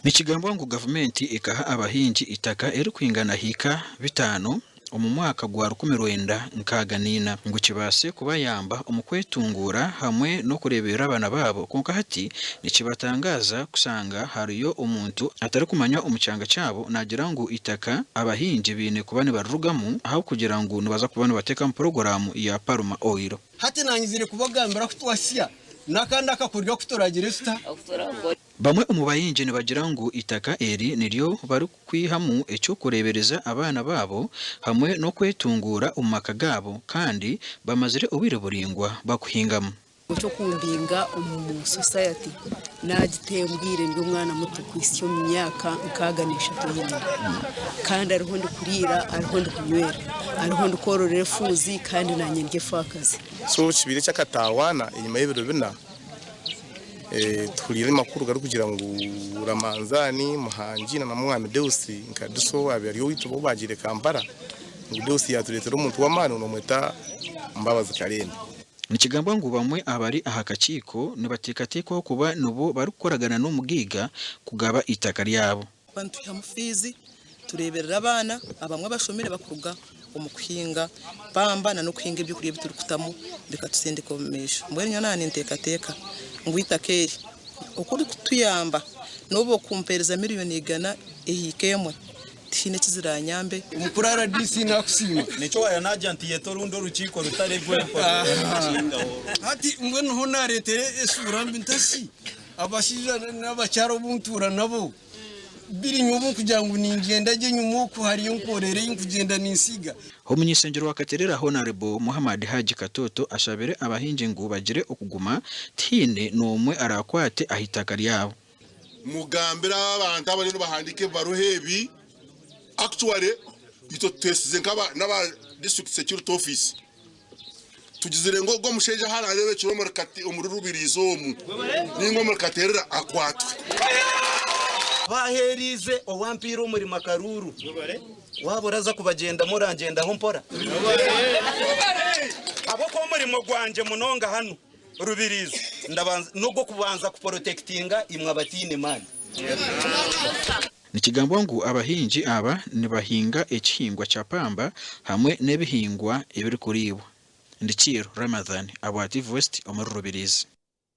Nikigambwa ngu gavumenti ekaha abahingi eitaka eririkwingana hiika bitaano omu mwaka gwa 1964 ngu kibaase kubayamba omu kwetunguura hamwe n'okureeberera abaana baabo kwonka hati nikibatangaaza kushanga hariyo omuntu atarikumanywa omu kyanga kyabo naagira ngu eitaka abahingi baine kuba nibarirugamu ahabw'okugira ngu nibaza kuba nibateekamu puroguraamu ya Palm Oil. Hati naanyizire kubagambira ku twasya n'akandi akakoryo aku turagire tuta? Bamwe omu bahingi nibagira ngu eitaka eri niryo barikwihamu eky'okureebereza abaana baabo hamwe n'okwetunguura omu maka gaabo kandi bamazire obwire buraingwa bakuhingamu. Eky'okumbinga omu society naagitembwire ndi omwana muto kuhitsya omu myaka 63 enyima kandi ariho ndikuriira ariho ndikunywera ariho ndikwororera efuuzi kandi naanye ndi efaakazi. So kibaire eky'akataawaana enyima y'ebiro bina Tuhuriire amakuru garikugira ngu Ramanzani Muhangi na Mwami Deus nka DISO owaabaire ari owaitu bo baagiire Kampala ngu Deus yaatureetera omuntu w'amaani ngu noomweta Mbabazi Kareeme. Nikigambwa ngu bamwe abari aha kakiiko nibateekateekwaho kuba nibo barikukoragana n'omugaiga kugaba eitaka ryabo. Kuba nitwihamu fiizi tureeberera abaana abamwe abashomire bakuruga omu kuhinga pamba na n'okuhinga ebyokurya ebi turikutamu bikatusindika omu maisho. Mbwenu nyowe naaba ninteekateeka ngu eitaka eri oku ririkutuyamba n'obu okumpeereza miriyoni igana ehiika emwe tihaine eki ziraanyambe. Omukuru RDC nakusiima. Nikyo waaya naagira nti yeta orundi orukiiko rutari rw'empoza. Hati mbwenu ho naareetera eshuura mbi ntashi abashaija n'abakyara obu ntuura nabo. Biri nyowe obu nkugira ngu ningyenda gye enyima oku hariyo enkorere ei nkugyenda ninsiiga. Omuny'ishengyero wa Katerera Honarebo Muhammad Hajji Katoto ashabire abahingi ngu bagire okuguma tihaine n'omwe araakwate aha itaka ryabo. Mugambire aba bantu abariyo nibahandiika ebibaruha ebi, actually itwe tutesize nk'aba n'aba district security office Tugizire ngu ogwo mushaija ahu araareebekire omuri Rubirizi omu nainga omuri Katerera akwatwe. Baheeriize owampiire omurimo akaruuru. Waaba oraza kubagyendamu orangyendaho mpora. Ahabw'okuba omurimo gwangye munonga hanu Rubirizi n'ogw'okubanza kuporotekitinga imwe abataine maani. Nikigambwa ngu abahingi aba nibahinga ekihingwa kya pamba hamwe n'ebihingwa ebirikuriibwa. Ndikiiro Ramadhan, Abwa TV West omuri Rubirizi.